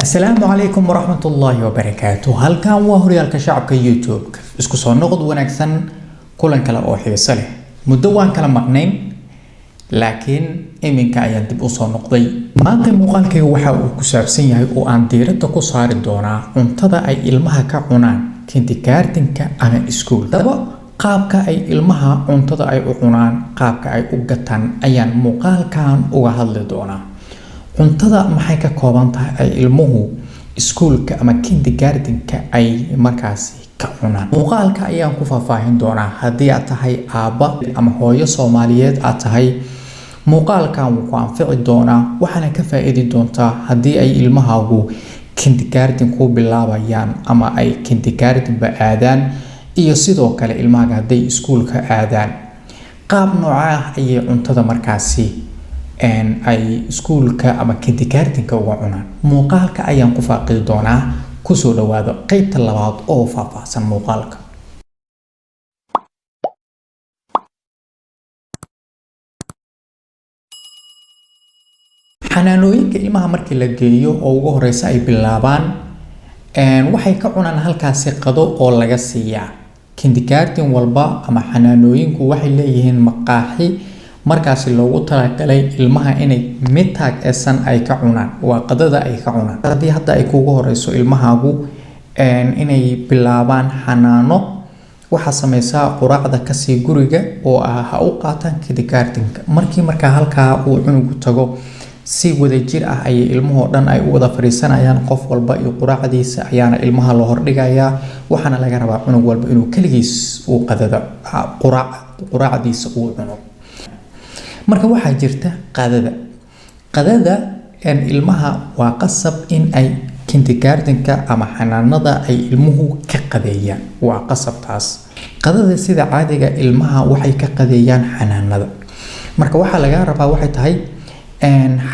Asalaamu calaykum waraxmatullaahi wabarakaatu. Halkan waa Horyaalka Shacabka YouTube. Isku soo noqod wanaagsan, kulan kale oo xiiso leh. Muddo waan kala maqnayn, laakiin iminka ayaan dib usoo noqday. Maanta muuqaalkayga waxa uu ku saabsan yahay oo aan diiradda ku saari doonaa cuntada ay ilmaha ka cunaan kindergartenka ama iskuul. Daba qaabka ay ilmaha cuntada ay u cunaan, qaabka ay u gataan ayaan muuqaalkan uga hadli doonaa. Cuntada maxay ka kooban tahay ay ilmuhu iskuulka ama kindergartenka ay markaasi ka cunaan? Muuqaalka ayaan ku faahfaahin doonaa. Haddii aad tahay aabba ama hooyo Soomaaliyeed aad tahay, muuqaalkan wuu ku anfici doonaa, waxaana ka faa-iidi doontaa haddii ay ilmahaagu kindergarten ku bilaabayaan ama ay kindergartenba aadaan, iyo sidoo kale ilmahaaga hadday iskuulka aadaan, qaab nooca ah ayay cuntada markaasi ay iskuulka ama kindergartenka uga cunaan. Muuqaalka ayaan ku faaqidi doonaa. Kusoo dhawaado qeybta labaad oo faahfaahsan muuqaalka. Xanaanooyinka ilmaha markii la geeyo oo ugu horeysa ay bilaabaan, waxay ka cunaan halkaasi qado oo laga siiyaa. Kindergarten walba ama xanaanooyinku waxay leeyihiin maqaaxi markaasi loogu talagalay ilmaha inay mittaag esan ay ka cunaan, waa qadada ay ka cunaan. Haddii hadda ay kugu horeyso ilmahaagu inay bilaabaan xanaano, waxaa sameysaa quraacda kasii guriga oo ah ha u qaataan kindergartenka. Markii markaa halkaa uu cunugu tago, si wadajir ah ayay ilmuhoo dhan ay u wada fadhiisanayaan. Qof walba iyo quraacdiisa ayaana ilmaha loo hordhigayaa, waxaana laga rabaa cunug walba inuu keligiis uu qadada quraacdiisa uu cuno. Marka waxaa jirta qadada. Qadada ilmaha waa qasab in ay kindergartenka ama xanaanada ay ilmuhu ka qadeeyaan, waa qasab taas. Qadada sida caadiga ilmaha waxay ka qadeeyaan xanaanada. Marka waxaa laga rabaa waxay tahay,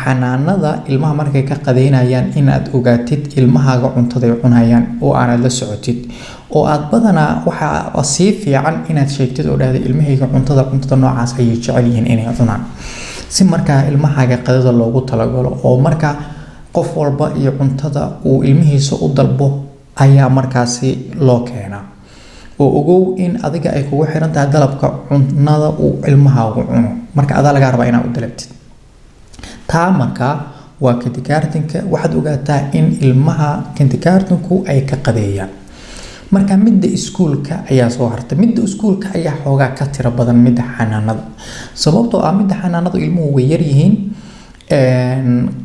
xanaanada ilmaha markay ka qadeynayaan inaad ogaatid ilmahaaga cuntaday cunayaan oo aanaad la socotid, oo aad badanaa waxaa sii fiican inaad sheegtid oo dhahda ilmahayga cuntada noocaas ayay jecel yihiin inay cunaan, si markaa ilmahaaga qadada loogu talagalo. Oo markaa qof walba iyo cuntada uu ilmihiisa u dalbo ayaa markaasi loo keenaa. Oo ogow in adiga ay kugu xiran tahay dalabka cuntada uu ilmahaagu cuno. Marka adaa lagaa rabaa inaad u dalabtid taa. Markaa waa kindergartenka. Waxaad ogaataa in ilmaha kindergartenku ay ka qadeeyaan. Marka midda iskuulka ayaa soo hartay. Midda iskuulka ayaa xoogaa ka tiro badan midda xanaanada, sababtoo ah midda xanaanadu ilmuhu way yaryihiin.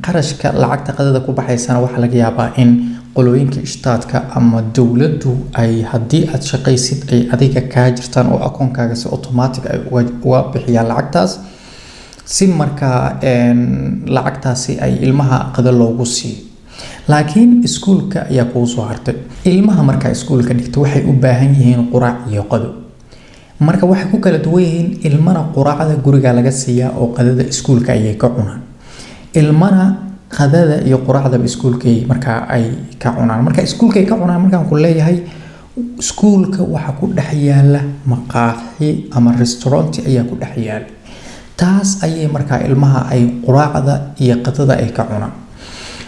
Qarashka lacagta qadada ku baxaysana waxaa laga yaabaa in qolooyinka ishtaadka ama dowladdu ay, haddii aad shaqaysid, ay adiga kaa jirtaan oo akoonkaaga si automatic ay uga bixiyaan lacagtaas, si markaa lacagtaasi ay ilmaha qada loogu siiyo. Laakiin iskuulka ayaa kuu soo hartay. Ilmaha markaa iskuulka dhigta waxay u baahan yihiin quraac iyo qado. Marka waxay ku kala duwan yihiin, ilmana quraacda guriga laga siiyaa oo qadada iskuulka ayay ka cunaan, ilmana qadada iyo quraacdaba iskuulkay markaa ay ka cunaan. Marka iskuulkay ka cunaan markaan ku leeyahay, iskuulka waxaa ku dhex yaala maqaaxi ama restaurant ayaa ku dhex yaala. Taas ayay markaa ilmaha ay quraacda iyo qadada ay ka cunaan.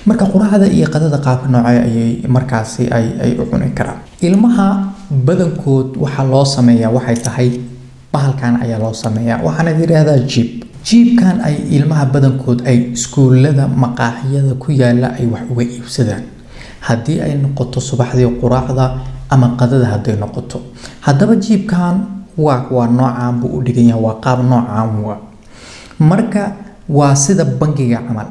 Marka quraacda iyo qadada qaabka noocee ayay markaasi ay u cuni karaan ilmaha badankood? Waxaa loo sameeyaa waxay tahay, bahalkan ayaa loo sameeyaa, waxaana yidhaahdaa jiib. Jiibkan ay ilmaha badankood ay iskuulada maqaaxiyada ku yaala ay wax uga iibsadaan, haddii ay noqoto subaxdii quraacda ama qadada hadday noqoto. Haddaba jiibkan waa noocaan buu u dhigan yahay, waa qaab noocaan waa. Marka waa sida bangiga camal,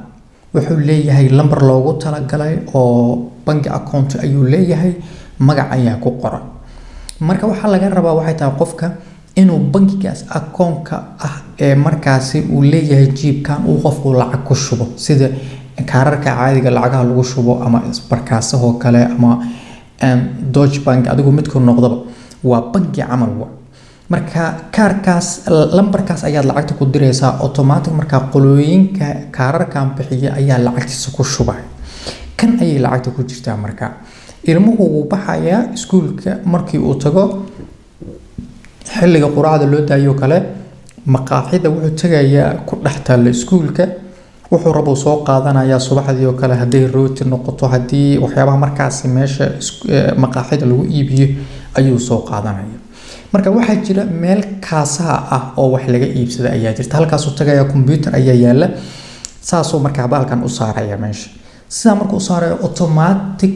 wuxuu leeyahay lambar loogu talagalay oo bangi account ayuu leeyahay, magac ayaa ku qoran. Marka waxaa laga rabaa waxay tahay qofka inuu bangigaas akoonka ah ee markaasi uu leeyahay jiibkan uu qofku lacag ku shubo, sida kaararka caadiga lacagaha lagu shubo ama barkaasahoo kale ama Deutsche Bank, adigu midku noqdaba waa bangi camal wa. Marka kaarkaas, lambarkaas ayaad lacagta ku diraysaa automatic. Markaa qolooyinka kaararkan bixiya ayaa lacagtiisa ku shubay, kan ayay lacagta ku jirtaa. Marka ilmuhu wuu baxayaa iskuulka. Markii uu tago xilliga quraacda loo daayo kale, maqaaxida wuxuu tagayaa ku dhex taalla iskuulka. Wuxuu rabo soo qaadanayaa subaxdii oo kale, hadday rooti noqoto, haddii waxyaabaha markaasi meesha maqaaxida lagu iibiyo ayuu soo qaadanaya. Marka waxaa jira meel kaasaha ah oo wax laga iibsada ayaa jirta. Halkaasuu tagaya, computer ayaa yaala, saasuu markaa baalkan u saaraya meesha. Sidaa markuu u saarayo, automatic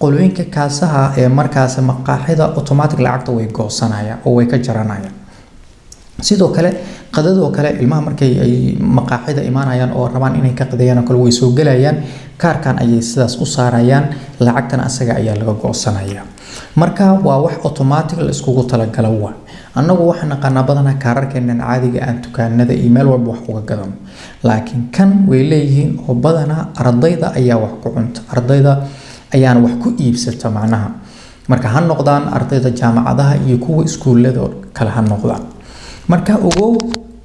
qolooyinka kaasaha ee markaas maqaaxida automatic lacagta way goosanayaan oo way ka jaranayaan. Sidoo kale qadadoo kale, ilmaha markay ay maqaaxida imaanayaan oo rabaan inay ka qadeeyaan oo kale, way soo gelayaan, kaarkan ayay sidaas u saarayaan, lacagtana asaga ayaa laga goosanaya. Marka waa wax automatic la iskugu talagalo. Waa annagu waxaan naqaanaa badanaa kaararkeenan caadiga aan dukaanada iyo meel walba wax uga gadano, laakiin kan way leeyihiin oo badanaa ardayda ayaa wax ku cunta, ardayda ayaana wax ku iibsata macnaha. Marka ha noqdaan ardayda jaamacadaha iyo kuwa iskuullada kale ha noqdaan. Marka ogow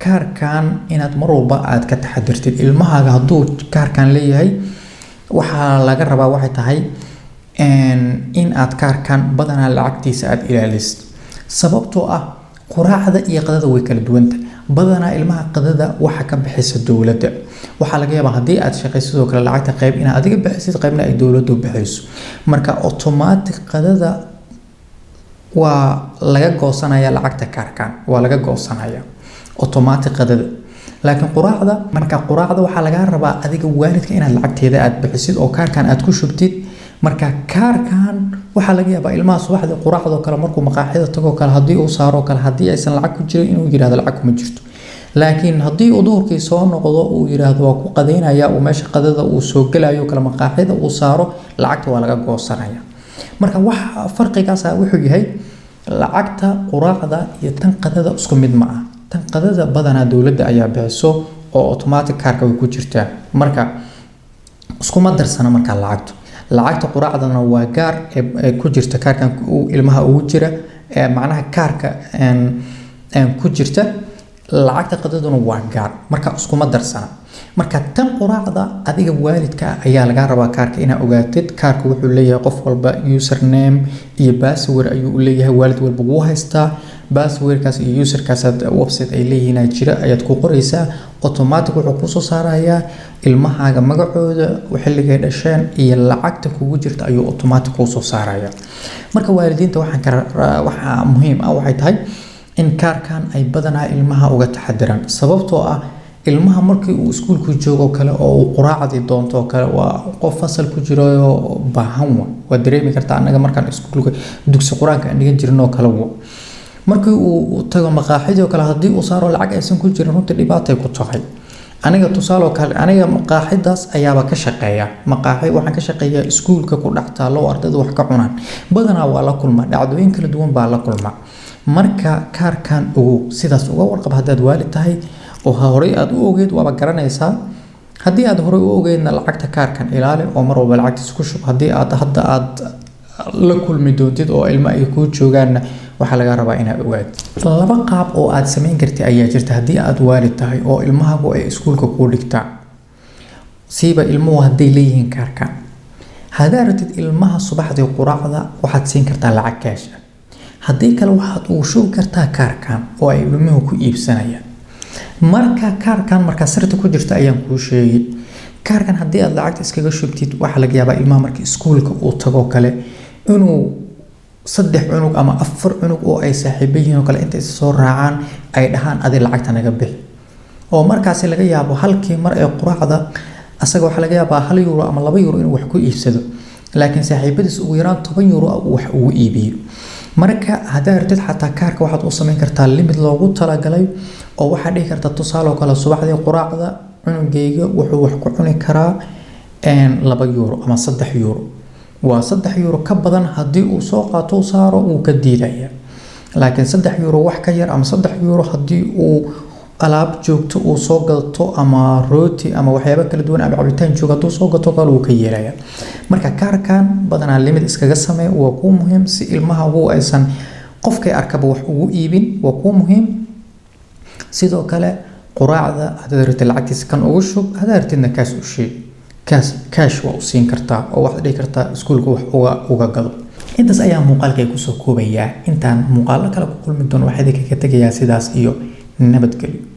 kaarkan inaad mar walba aad ka taxadirtid. Ilmahaaga hadduu kaarkan leeyahay, waxaa laga rabaa waxay tahay in aad kaarkan badanaa lacagtiisa aad ilaalisid, sababtoo ah quraacda iyo qadada way kala duwanta. Badanaa ilmaha qadada waxa ka bixisa dowladda. Waxaa laga yaabaa haddii aad shaqaysid sidoo kale lacagta qayb inaad adiga bixisid, qaybna ay dowladdu bixiyso. Marka automatic qadada waa laga goosanaya lacagta kaarkan, waa laga goosanaya automatic qadada. Laakiin quraacda, marka quraacda waxaa lagaa rabaa adiga waalidka inaad lacagteeda aad bixisid oo kaarkan aad ku shubtid. Marka kaarkan waxaa laga yaabaa ilmaha subaxdii quraacdoo kale markuu maqaaxida tagoo kale, haddii uu saaro kale, haddii aysan lacag ku jirin, inuu yidhahdo lacag kuma jirto. Laakiin haddii uu duhurkii soo noqdo, uu yidhaahdo waa ku qadaynaya, uu meesha qadada uu soo gelayo kale maqaaxida uu saaro, lacagta waa laga goosanaya. Marka waxa farqigaasa wuxuu yahay lacagta quraacda iyo tan qadada isku mid ma ah. Tan qadada badanaa dowladda ayaa bixiso oo automatic kaarka way ku jirtaa. Marka iskuma darsana. Markaa lacagta quraacdana waa gaar ee ku jirta kaarkan ilmaha ugu jira, ee macnaha kaarka ku jirta. Lacagta qadaduna waa gaar, marka iskuma darsana. Marka tan quraacda adiga waalidka ayaa lagaa rabaa kaarka inaa ogaatid. Kaarka wuxuu leeyahay qof walba username iyo password ayuu u leeyahay. Waalid walba wuu haystaa passwordkaas iyo userkaas. Website ay leeyihiin jira, ayaad ku qoraysaa, automatic wuxuu kusoo saarayaa ilmahaaga magacooda, xilligay dhasheen iyo lacagta kugu jirta ayuu automatic kuusoo saaraya. Marka waalidiinta waxaan ka waxaa muhiim ah waxay tahay in kaarkan ay badanaa ilmaha uga taxadiraan, sababtoo ah ilmaha markii uu iskuulku joogo kale oo uu quraacdii doonto oo kale, waa qof fasal ku jirayo baahan. Waa dareemi kartaa, annaga markaan iskuulka dugsi qur-aanka aan dhigan jirin oo kale wa, markii uu tago maqaaxidii oo kale, haddii uu saaro lacag aysan ku jirin, runtii dhibaatay ku tahay. Aniga tusaale oo kale, aniga maqaaxidaas ayaaba ka shaqeeya. Maqaaxi waxaan ka shaqeeyaa iskuulka ku dhex taalo oo ardaydu wax ka cunaan. Badanaa waa la kulmaa, dhacdooyin kala duwan baa la kulmaa. Marka kaarkan ogow, sidaas uga warqab haddaad waalid tahay oo horey aad u ogeed, waaba garanaysaa. Haddii aad horey u ogeydna, lacagta kaarkan ilaali oo mar walba lacagtiisa ku shub. Haddii aad hadda aad la kulmi doontid oo ilmo ay kuu joogaanna, waxaa laga rabaa inaad ogaatid. Laba qaab oo aad samayn kartid ayaa jirta haddii aad waalid tahay oo ilmahagu ay iskuulka kuu dhigtaan, siiba ilmuhu hadday leeyihiin kaarkan. Haddaad rabtid, ilmaha subaxdii quraacda waxaad siin kartaa lacag kaash ah. Haddii kale waxaad ugu shubi kartaa kaarkan oo ay ilmuhu ku iibsanayaan. Marka kaarkan markaa sirta ku jirta ayaan kuu sheegay. Kaarkan haddii aad lacagta iskaga shubtid, waxaa laga yaabaa ilmaha marka iskuulka uu tago kale inuu saddex cunug ama afar cunug oo ay saaxiibo yihiin oo kale intay is soo raacaan ay dhahaan, "Adi lacagta naga bixi," oo markaasi laga yaabo halkii mar ee quraacda asaga waxaa laga yaabaa 1 euro ama 2 euro inuu wax ku iibsado, laakiin saaxiibadiis ugu yaraan 10 euro wax ugu iibiyo. Marka haddaad rabtid, xataa kaarka waxaad u samayn kartaa limit loogu talagalay oo waxaad dhihi kartaa, tusaale oo kale, subaxdii quraacda cunugayga wuxuu wax ku cuni karaa 2 euro ama 3 euro. Waa 3 euro ka badan haddii uu soo qaato u saaro, wuu ka diidaya. Laakiin 3 euro wax ka yar ama 3 euro haddii uu alaab joogto uu soo gato ama rooti ama waxyaabo kala duwan ama cabitaan joogo hadduu soo gato kale, wuu ka yeelaya. Marka kaarkan badanaa limit iskaga samee, waa kuu muhiim si ilmaha ugu aysan qofkay arkaba wax ugu iibin, waa kuu muhiim. Sidoo kale quraacda haddaad rabtid lacagtiisa kan ugu shub, haddaad rabtidna kaas u sheeg, kaas cash waa u siin kartaa oo waxaad dhihi kartaa iskuulka wax uga gado. Intaas ayaa muuqaalka kusoo koobayaa. Intaan muuqaalo kale ku kulmi doono, waxaa idinkaga tegayaa sidaas iyo nabadgelyo.